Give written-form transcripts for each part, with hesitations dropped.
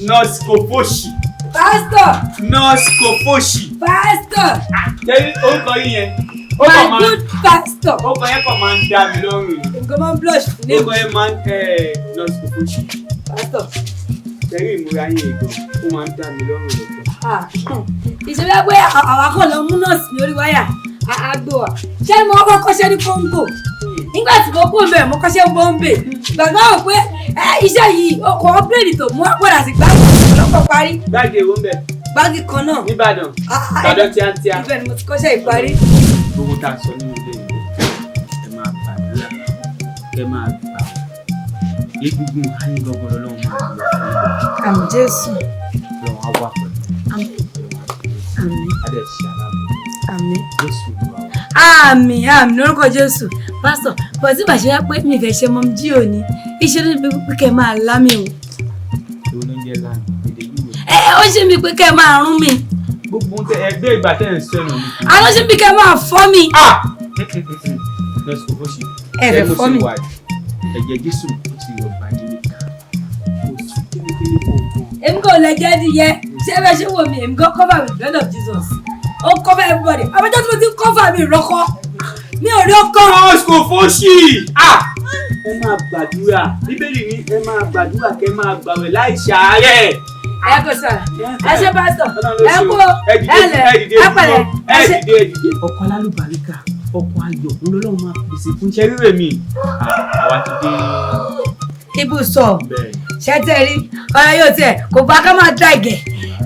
Nurse Kofoshi. Pásítọ̀. Nurse Kofoshi. Pásítọ̀. Ṣé orúkọ yín yẹn? My good pastor. Orúkọ yẹn kàn máa ń dá mi lọ́rùn ni. Nǹkan máa ń blush fún ní. Orúkọ yẹn máa ń Nurse Kofoshi. Pásítọ̀. Ṣé rí ìmúra yín yìí gan? Ó máa ń dá mi lọ́rùn lọ́tọ̀. Ìṣẹ̀lẹ̀ pé àwa kàn lọ mú nọ́ọ̀sì ní orí wáyà àgbo wa. Ṣé mo kọ́kọ́ kọ́ṣẹ́ ní Kóńgò? Nígbà tí mo kú mbẹ̀, mo kọ́ṣẹ́ ń Bọ́m̀bè. Gbàgbọ́ wò pé iṣẹ́ yìí kò ọ́pẹ́rẹ́dì tó mú padà sí gbági lọ́kọ̀ parí. Gbági èwo ń bẹ̀? Gbági kan náà. Níbàdàn. Ìbàdàn tíátíá. Ibẹ̀ ni mo ti kọ́ṣẹ́ ìparí. Gbogbo tá a sọ nínú ilé yìí, ẹ máa gbàdúrà, ẹ máa gbà egungun ayé gbọgbọ lọ́lọ́run máa lọ fún yín. Àmín Jésù. Ọlọ́run á wà pẹ̀lú. Àmín. Àmín. Á dẹ̀ ṣe aláàbò. Àmín. Jésù Olúwa wa. Àmín, àmín lórúkọ Jésù. Pásítọ̀, bọ̀ tí bàṣẹ yá pé mi ìfẹ́ ṣe mọ́ jí òní, iṣẹ́ ló ní pé kẹ́ máa lá mi o. Èwo ló ń jẹ́ lánàá? Èdè yìí wò. Ẹ ó ṣe mi pé kẹ́ máa rún mi. Gbogbo ohun tẹ ẹgbẹ́ ìgbà tẹ́ ń sẹ́nu mi. Àlọ́ ṣe mi kẹ́ máa fọ́ mi. Nurse Kofoshi. Ẹ fẹ́ fọ́ mi. Ẹ̀jẹ̀ Jésù ó ti yọ bàjẹ́ mi ká. Kò sí kékeré kò gan. Èmi kò lè jẹ́ díyẹ. Ṣé ẹ bẹ ṣe wò mí? Èmi kò cover with blood of Jesus. Ó cover everybody. Àbájá tí mo ti cover mi rọ́kọ́. Mi ò rí ọkọ. Nurse Kofoshi. Ẹ máa gbàdúrà. Bíbélì ní ẹ máa gbàdúrà kẹ́ máa gbàwẹ̀ láì ṣàárẹ̀. Ẹ kò sọ̀rọ̀. Ẹ ṣe pásítọ̀. Ẹ kú ẹ lẹ̀ ẹ pẹ̀lẹ́. Ẹ dìde, ẹ dìde. Ọkọ alálùbáríkà, ọkọ ayọ̀ ńlọ́lọ́run máa pèsè fún iṣẹ́ rírẹ̀ mi. Àwa ti dé. Ibùsọ̀ ṣẹ́tẹ̀ rí ọ̀rọ̀ yóò tẹ̀ kò bá ká máa dá ìgẹ̀.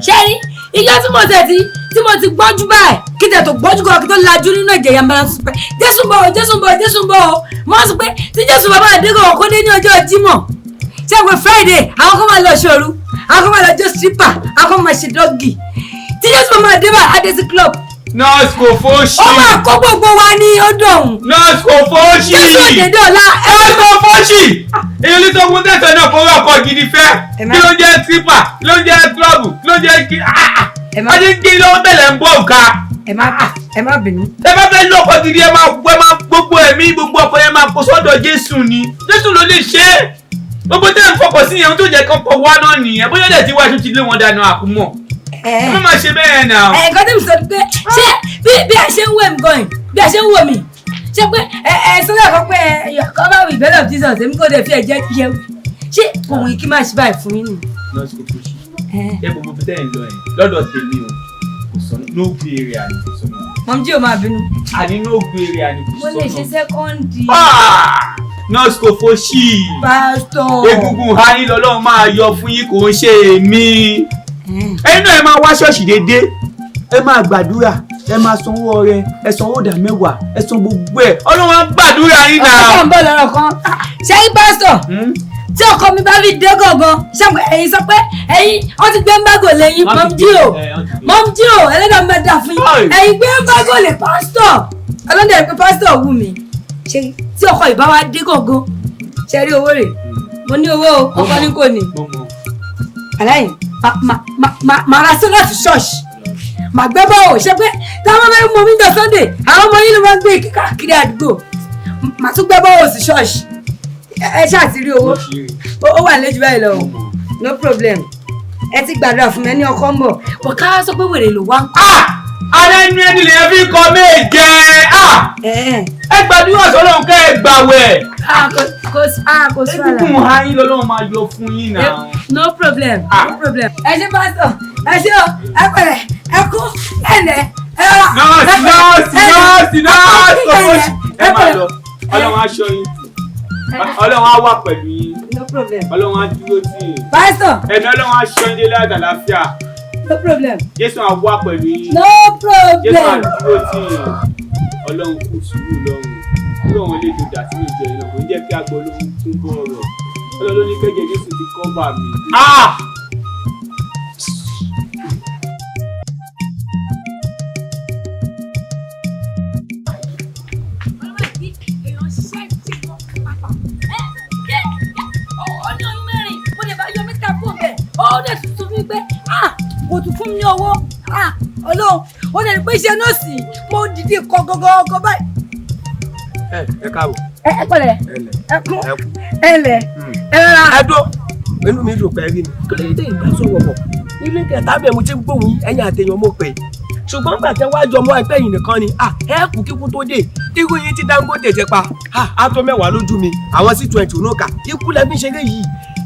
Ṣé rí ìjọ tí mo tẹ̀ tí mo ti gbọ́njú báyìí kí tẹ̀ tó gbọ́njú kan kí tó lajú nínú ẹ̀jẹ̀ yẹn máa ń sọ pé Jésù ń bọ̀ o, Jésù ń bọ̀ o, Jésù ń bọ̀ o. Mo sọ pé tí Jésù bàbá àdéhùn kó dé ní ọjọ́ Jímọ̀, ṣé pé Friday àwọn kan máa lọ ṣòru, àwọn kan máa lọ jó stripper, àwọn kan máa ṣe doggy. Tí Jésù bàbá àdé bá adé sí club. Nurse Kofoshi. Ó máa kó gbogbo wa ní ọdún ọ̀hún. Nurse Kofoshi. Jésù òdèdè ọ̀la. Nurse Kofoshi. Èyí ló tó kún tẹ̀sán náà kó rọ̀kọ̀ gidi fẹ́. Kí ló ń jẹ́ stripper? Kí ló ń jẹ́ club? Kí ló ń jẹ́ kí? Wọ́n ti ń gé lọ́wọ́ bẹ̀rẹ̀ ń bọ̀ ọ̀ka. Ẹ má bínú. Ẹ bá fẹ́ lọ́kọ gidi, ẹ máa gbogbo ẹ̀mí gbogbo ọkọ yẹn máa kó sọ́dọ̀ Jésù ni. Jésù ló lè ṣe é. Gbogbo tẹ́ ń fọkàn sí yẹn tó jẹ́ kọ́kọ́ wá náà nìyẹn. Bóyá dẹ̀ ti wá aṣọ ti lé wọn dànù àkúmọ̀. Ẹ má máa ṣe bẹ́ẹ̀ náà. Ẹ nǹkan tí mo sọ ni pé ṣé bí ẹ ṣe ń wò mí gan-an, bí ẹ ṣe ń wò mí, ṣé pé ẹ ẹ sọ́dọ̀ kan pé ẹ cover with blood of Jesus, èmi kò dẹ̀ fi ẹ̀jẹ̀ yẹ ṣé kò wù kí máa ṣe báyìí fún yín ni. Nurse Kofoshi, ẹ gbogbo bí tẹ́ ẹ̀ ń lọ ẹ̀ lọ́dọ̀ tèmi o, kò sọ no go area ni kò sọ náà. Mọ̀mí ò máa bínú. Àní no go area ni kò sọ náà. Mo lè ṣe sẹ́kọ́ndì. Nurse Kofoshi. Pásítọ̀. Egungun ha yín lọ́lọ́run máa yọ fún yín, kò ń ṣe èmi. Ẹ̀yin náà ẹ máa wá ṣọ́ọ̀ṣì déédéé, ẹ máa gbàdúrà, ẹ máa sanwó ọrẹ, ẹ sanwó ìdá mẹ́wàá, ẹ san gbogbo ẹ, Ọlọ́run á gbàdúrà yín náà. Ọ̀rọ̀ kan ń bọ̀ lọ́rọ̀ kan. Ṣé yín pásítọ̀, tí ọkọ mi bá fi dé gọ̀ọ̀gàn, ṣé ẹ̀yin sọ pé ẹ̀yin wọ́n ti gbé ń bágò lẹ́yìn mọ̀mí ò ẹlẹ́dàá máa dà fún yín, ẹ̀yin gbé ń bágò lè pásítọ̀ ọlọ́dẹ pé pásítọ̀ wù mí. Ṣé tí ọkọ ìbá wa dé gọ̀ọ̀gàn, ṣe rí owó rè? Mo ní owó ọkọ ní kò ní. Aláìn màá ra sọ́lá sí ṣọ́ọ̀ṣì, màá gbẹ́ bọ́ọ̀. Ṣe pé táwọn bẹ́ẹ̀ mọ mí jọ Sunday, àwọn ọmọ yín ló máa ń gbé káàkiri àdúgbò, màá tún gbẹ́ bọ́ọ̀ sí ṣọ́ọ̀ṣì. Ẹ ṣáà ti rí owó, ó wà lójú báyìí lọ. No problem, ẹ ti gbàdúrà fún mi, ẹni ọkọ ń bọ̀ bọ̀ ká sọ pé wèrè ló wá ń kọ́. Ara ẹnu ẹni lè fi kọ méje. Ẹ gbàdúrà sọ́lọ́run kẹ́ ẹ gbàwẹ̀. Kò sí wàhálà. Egungun ha yín lọ́lọ́run máa yọ fún yín náà. No problem, no problem. Ẹ ṣé pásítọ̀, ẹ ṣé o, ẹ pẹ̀lẹ́, ẹ kú ẹlẹ ẹ rọra. Nọ́ọ̀sì, nọ́ọ̀sì, nọ́ọ̀sì, nọ́ọ̀sì Kofoshi. Ẹ máa lọ, Ọlọ́run á ṣọ́ yín, Ọlọ́run á wà pẹ̀lú yín. No problem. Ọlọ́run á dúró tì yín. Pásítọ̀. Ẹ̀mí Ọlọ́run á ṣọ́ yín délé àtàlàáfíà. No problem. Jésù á wà pẹ̀lú yín. No problem. Jésù á dúró tì yín. Ọlọ́run kù sùúrù lọ́run. Ọlọ́run lè dòdà sínú ìjọ yìí náà, kò ní jẹ́ kí agbọ́ olóhùn kún bọ́ ọ̀rọ̀. Ọlọ́run ló ní kẹ́jẹ́ Jésù ti kọ́ bà mí. Ó dẹ̀ tuntun mi pé kò tún fún mi ní owó Ọlọ́run, ó dẹ̀ ní pé iṣẹ́ nọ́ọ̀sì mo dìde kọ gọ́gọ́gọ́ báyìí. Ẹ káàbọ̀. Ẹ pẹ̀lẹ́, ẹ kún ẹ lẹ ẹ rárá. Ẹ dúró, Inú mi dùn pé rí mi. Kí ló dé ìgbà sọ̀rọ̀ bọ̀? Ilé kẹta bẹ́ẹ̀ mo ti ń gbóhùn yín, ẹ̀yin àtẹ̀yàn mo pè. Ṣùgbọ́n gbà tẹ́ wá jọmọ́ ẹgbẹ́ yìí nìkan ni, ẹ kú kíkú tó dé. Irú yín tí Dangote ti pa, á tó 10 lójú mi, àwọn C20 ló kà. Ikú lẹ fi ń ṣeré yìí.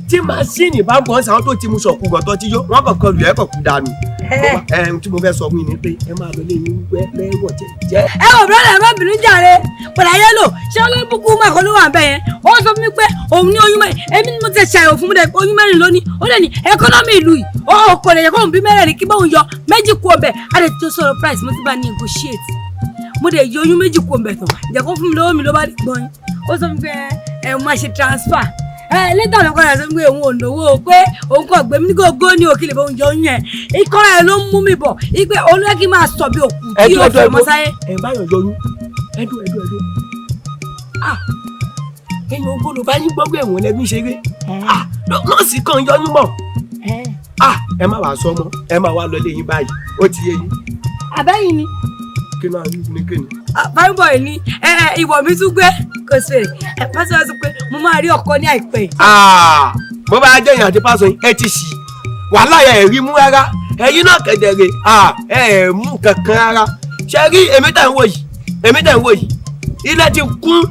Tí màsíìnì bá ń bọ̀ ń sàwọn tó ti mu sọ̀kù gọ̀tọ̀ tí yó, wọ́n kàn kọlù ẹ̀ kàn kú dànù. Ẹ tí mo fẹ́ sọ fún yín ni pé ẹ máa lọ lé yín wẹ́ lẹ́wọ̀ jẹ́jẹ́. Ẹ wò brọ́dà, ẹ má bínú jàre. Bọ̀dà Yẹ́lò, ṣé olóbùkún máa kọ́ ló wà bẹ́ẹ̀ yẹn? Ó sọ fún mi pé òun ní oyún 4, èmi ni mo ti ṣàyẹ̀wò fún mi dẹ̀ oyún 4 lónìí. Ó dẹ̀ ní economy ìlú yìí, ó kò lè yẹ kóun bí 4 kí bóun yọ 2 kú ọbẹ̀. A lè tó sọ̀rọ̀ price, mo ti bá negotiate. Mo dẹ̀ yọ oyún 2 kú ọbẹ̀ tán. Ǹjẹ́ kó fún mi lówó mi ló bá gbọ́n yín. Ó sọ fún mi pé ẹ máa ṣe transfer. Later ló kọ́ra sọ pé òun ò lówó o, pé òun kò gbé mi ní gógó ní òkìlẹ̀ bóun jọ yẹn. Ìkọ́ra ẹ̀ ló ń mú mi bọ̀, ipe olóyè kí n máa sọ bí òkú tí yóò fẹ́ mọ́ sáyé. Ẹ báyọ̀ yọyún, ẹdún ẹdún ẹdún. Ẹ̀yin ogún ló bá yín gbọ́gbọ́ ẹ̀wọ̀n lẹ́bí ṣeré. Nọ́ọ̀sì kan yọyún mọ̀. Ẹ má wàá sọ mọ́, ẹ má wàá lọ lé yín báyìí, ó ti yé yín. Àbẹ́yìn ni. Kí náà ní kí ni? Fine boy ni ìwọ mi tún gbé kò sí èrè. Ẹ pásítọ̀ sọ pé mo máa rí ọkọ ní àìpẹ́ yìí. Bó bá jẹ́ èèyàn àti pásítọ̀ yín, ẹ ti ṣì wàhálà ẹ̀ rí mú rárá, ẹ̀yin náà kẹ̀dẹ̀rẹ̀ ẹ̀ mú kankan rárá. Ṣé rí èmi tẹ̀ ń wò yìí, èmi tẹ̀ ń wò yìí, ilé ti kún,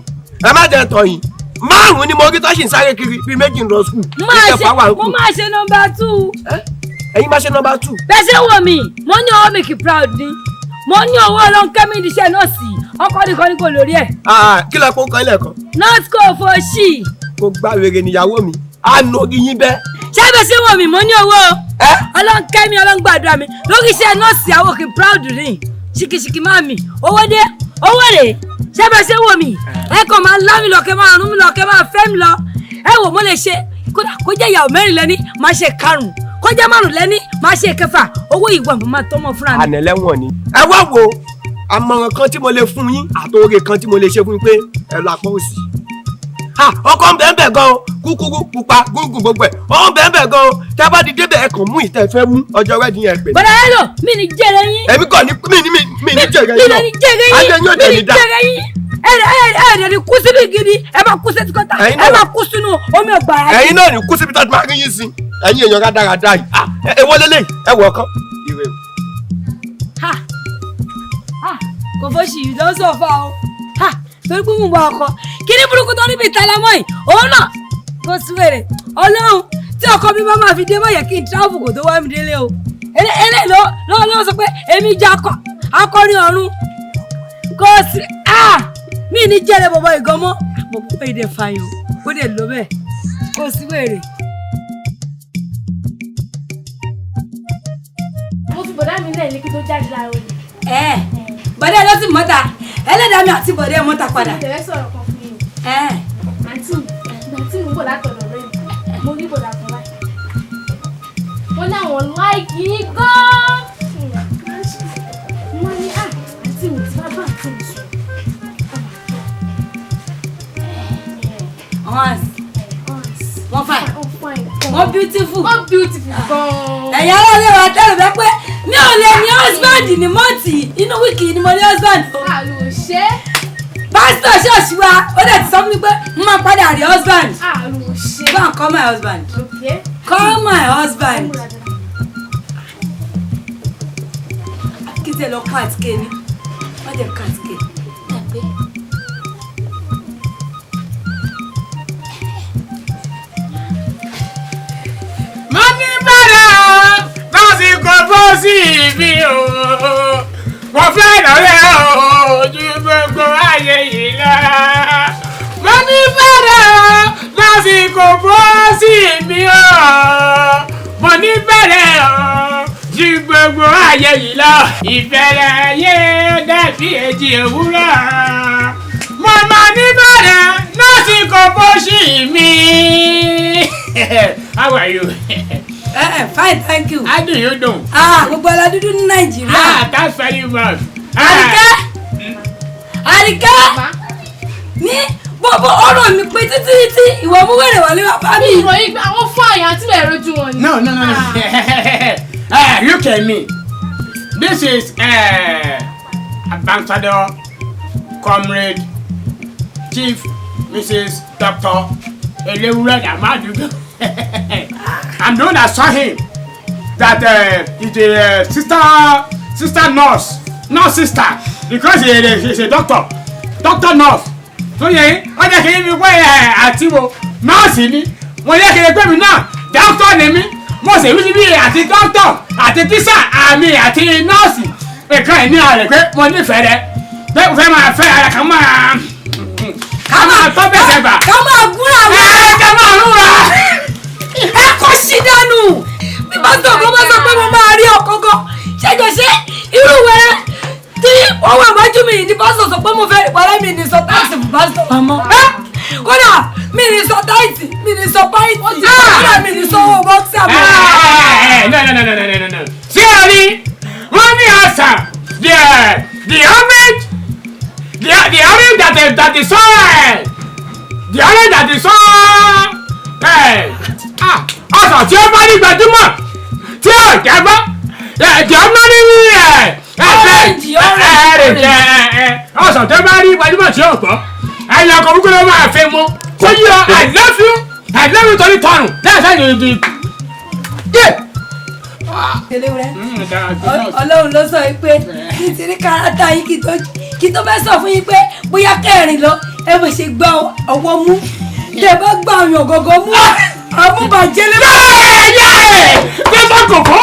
ẹ má jẹ́ tọ̀ yín. 5 ni mo rí tó ṣì ń sáré kiri bíi 2 ń lọ skul. Mo máa ṣe nọ́mbà 2. Ẹ̀yin máa ṣe nọ́mbà 2. Bẹ́ẹ̀ ṣe wò mí, mo ní owó mi kì proud ni. Mo ní owó ọlọ́run kẹ́mi ìdíṣẹ́ nọ́ọ̀sì, ọkọ nìkan ni kò lórí ẹ̀. Kí ló kó kan lẹ́ẹ̀kan? Nọ́ọ̀sì kò fò ṣì. Kò gba wèrè níyàwó mi, á nà orí yín bẹ́ẹ̀. Ṣé bẹ́ẹ̀ ṣe wò mí, mo ní owó. Ọlọ́run kẹ́mi, ọlọ́run gbàdúrà mi lórí iṣẹ́ nọ́ọ̀sì àwọn òkè proud ni. Ṣìkìṣìkì máa mi, owó dé, owó rè. Ṣé bẹ́ẹ̀ ṣe wò mí, ẹ kàn máa lá mi lọ, kẹ́ máa rún mi lọ, kẹ́ máa fẹ́ mi lọ. Ẹ wò mo lè ṣe, kódà kó jẹ́ ìyàwó 4 lẹ́ní, máa ṣe 5. Kọjá 5 lẹ́ní, máa ṣe 6. Owó ìwà mo máa tọ́mọ fúnra mi. Ànẹ́lẹ́wọ̀n ni. Ẹ wá wo àmọ̀ràn kan tí mo lè fún yín àtòrè kan tí mo lè ṣe fún yín pé ẹ lọ apá òsì. Ọkọ ń bẹ́ẹ̀ bẹ́ẹ̀ gan-an, kúkúrú pupa gúngùn gbogbo ẹ̀. Ó ń bẹ́ẹ̀ bẹ́ẹ̀ gan-an, tẹ́ bá di débẹ̀ ẹ kàn mú ìtẹ́ fẹ́ mú ọjọ́ wẹ́ẹ̀dì yẹn pè. Bọ̀dá Yẹ́lò, mi ní jèrè yín. Èmi kàn ní mi ní jèrè yín. Mi ní jèrè yín. Ayé yóò dẹ̀ ní dá. Mi ní jèrè yín. Ẹ ní kú síbi gidi, ẹ máa kú sétí kọ́tà, ẹ máa kú sínú omi ọgbàrá. Ẹ̀yin náà ní kú síbi tá a ti máa rí yín sí. Ẹ̀yin èèyàn rádaràda yìí. Ẹ wọlé lé, ẹ wọ̀ ọ̀kan. Ire o. Kò fọ́ sí ìlú lọ́sọ̀ fà o. Torí pé mo bá ọkọ. Kí ni burúkú tó níbi ìtàlámọ́ yìí? Òun náà kò sí wèrè. Ọlọ́run tí ọkọ mi bá máa fi dé báyẹn kí n tíráfù kò tó wá mi délé o. Eléyìí ló sọ pé èmi jẹ́ akọrin ọ̀run. Kò sí mi ní jẹ́rẹ̀ bọ̀bọ̀ ìgànmọ́. Bọ̀bọ̀ ìdè fàyàn ó dẹ̀ lọ bẹ́ẹ̀. Kò sí wèrè. Mo fi bọ̀dá mi lẹ̀ ní kí tó jáde láàárọ̀ yìí. Bọ̀dá ló sì mọ́ta, ẹlẹ́dàá mi àti bọ̀dá mọ́ta padà. Mo tẹ̀lé sọ̀rọ̀ kan fún yín. Àǹtí mi, ìgbà tí mo ń bọ̀ látọ̀dọ̀ rẹ̀ mi, mo rí bọ̀dá kan báyìí. Wọ́n ní àwọn láìkì yín gan-an. Wọ́n ní àǹtí mi ti bá bá àǹtí mi sùn. Wọ́n fine. Wọ́n beautiful. Wọ́n beautiful gan-an. Ẹ̀yin ará ilé wa tẹ́lẹ̀ bẹ́ẹ̀ pé mi ò lè ní husband ní mọ́ọ̀tì inú wíìkì ni mo ní husband o. Àlùṣe. Pásítọ̀ ṣọ́ọ̀ṣì wa ó dẹ̀ ti sọ fún mi pé mo máa padà rí husband. Àlùṣe. Go and call my husband. Okay. Call my husband. Kí tẹ lọ kọ́ àtìké ni? Má jẹ́ kọ́ àtìké. Mo ní bẹ̀rẹ̀ lásìkò bó sì mi o, mo fẹ́ lọ́rẹ́ o ju gbogbo ayé yìí lọ. Mo ní bẹ̀rẹ̀ lásìkò bó sì mi o, mo ní bẹ̀rẹ̀ o ju gbogbo ayé yìí lọ. Ìfẹ́rẹ̀ ayé dàbí èjì òwúrọ̀. Mo máa ní bẹ̀rẹ̀ lásìkò bó sì mi. How are you? Fine, thank you. How do you do? Gbogbo ọlá dúdú ní Nàìjíríà. That's very much. Àríkẹ́! Àríkẹ́! Ní gbogbo ọ̀rọ̀ mi pé títí títí ìwọ mú wèrè wọlé wá bá mi. Ìròyìn pé àwọn fún àyà àti bẹ̀rẹ̀ rojú wọn ni. No, no, no, no. Look at me. This is Ambassador, Comrade, Chief, Mrs. Doctor Elewure Amadugo. I'm the one that saw him that he's a sister nurse, not sister, because he is a doctor, doctor nurse. Tó yẹ yín, ó jẹ́ kí n fi pé ẹ àti wo nọ́ọ̀sì ni mo yẹ kí n pé mi náà doctor ni mí. Mo sì wí síbí àti doctor àti tíṣà àmì àti nọ́ọ̀sì nǹkan ẹ̀ ní ààrẹ pé mo nífẹ̀ẹ́ rẹ, pé mo fẹ́ máa fẹ́ ara kan máa ká máa tọ́ bẹ̀sẹ̀ bà. Ká máa gúnra wá. Ẹ ká máa rúra. Ẹ kò sí dànù. Bí pásítọ̀ kan bá sọ pé mo máa rí ọkọ gan, ṣẹjọ ṣé irú wẹrẹ tí wọ́n wà wájú mi ní pásítọ̀ sọ pé mo fẹ́ ìpàdé mi ní sọ táìsì fún pásítọ̀ wa mọ́. Kódà mi ní sọ táìsì, mi ní sọ páìtì, kódà mi ní sọ owó bọ́ksà mọ́. No, no, no, no, no, no, no. Sí ẹ rí, wọ́n ní àṣà the orange, the orange that is so the orange that is so ọsàn tí ó bá ní gbajúmọ̀ tí ó jágbọ́ the ordinary Orange, orange, ọsàn tó bá rí gbajúmọ̀ tí ó gbọ́ ẹ̀yìn ọkọ̀ burúkú ló máa fi mú kó yí ọ. I love you, I love you torí tọrùn that's how you do. Yeah. Ọlọ́run ló sọ yìí pé kí n ti rí kárátà yín kí tó fẹ́ sọ fún yín pé bóyá kẹrin lọ ẹ bó ṣe gbá ọwọ́ mú tẹ bá gbá ọyàn gọ́gọ́ mú àmúbàjẹ́ lé. Gbẹ́sọ̀ kòkó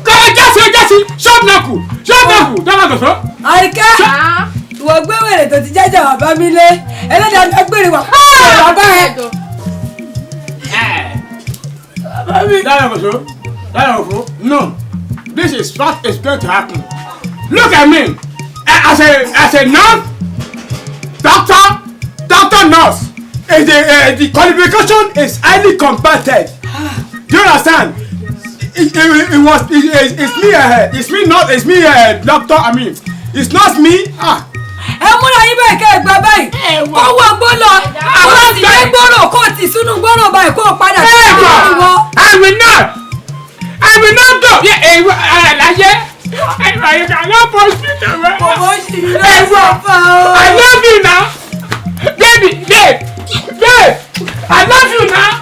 kọ́ jásí jásí ṣọ́ọ̀nàkù ṣọ́ọ̀nàkù dábàá kòkó. Àríkẹ́, ìwọ gbé wèrè tó ti jẹ́jà bàbá mi lé ẹlẹ́dàá ní agbèrè wà bàbá ẹ. Dábàá kòkó, dábàá kòkó, no, this is what is going to happen. Look at me as a nurse, doctor nurse. Is the qualification is highly competent. Do you understand? It, it, it was it, it, it's me it's me not it's me doctor, I mean, it's not me, ah. Ẹ múra yín báyìí kẹ́ ẹ gbà báyìí kó wọ gbó lọ kó o sì gbé gbòòrò kó o tì sínú gbòòrò báyìí kó o padà sí ìlú wọn. I will not go. Yeah, láyé I cannot push me to work. Kò bó ṣì ń lọ sọ́fà o. I love you now, baby, babe, babe, I love you now.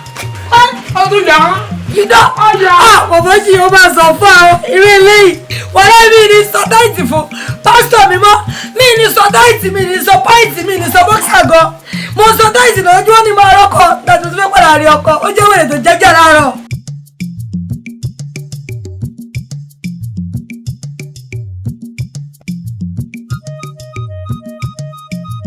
Ọdún yàrá. Ìdán, ah, bàbá ṣì yóò máa sọ fún àwọn irú eléyìí wọlé. Mi ní sọ táìtì fún pásítọ̀ mi mọ́, mi ní sọ táìtì, mi ní sọ páìtì, mi ní sọ bọ́ksà gan. Mo sọ táìtì lọ́jọ́ ní máa rọ́kọ tàbí tó fẹ́ padà rí ọkọ ó jẹ́ wèrè tó jẹ́jẹ́ láàárọ̀.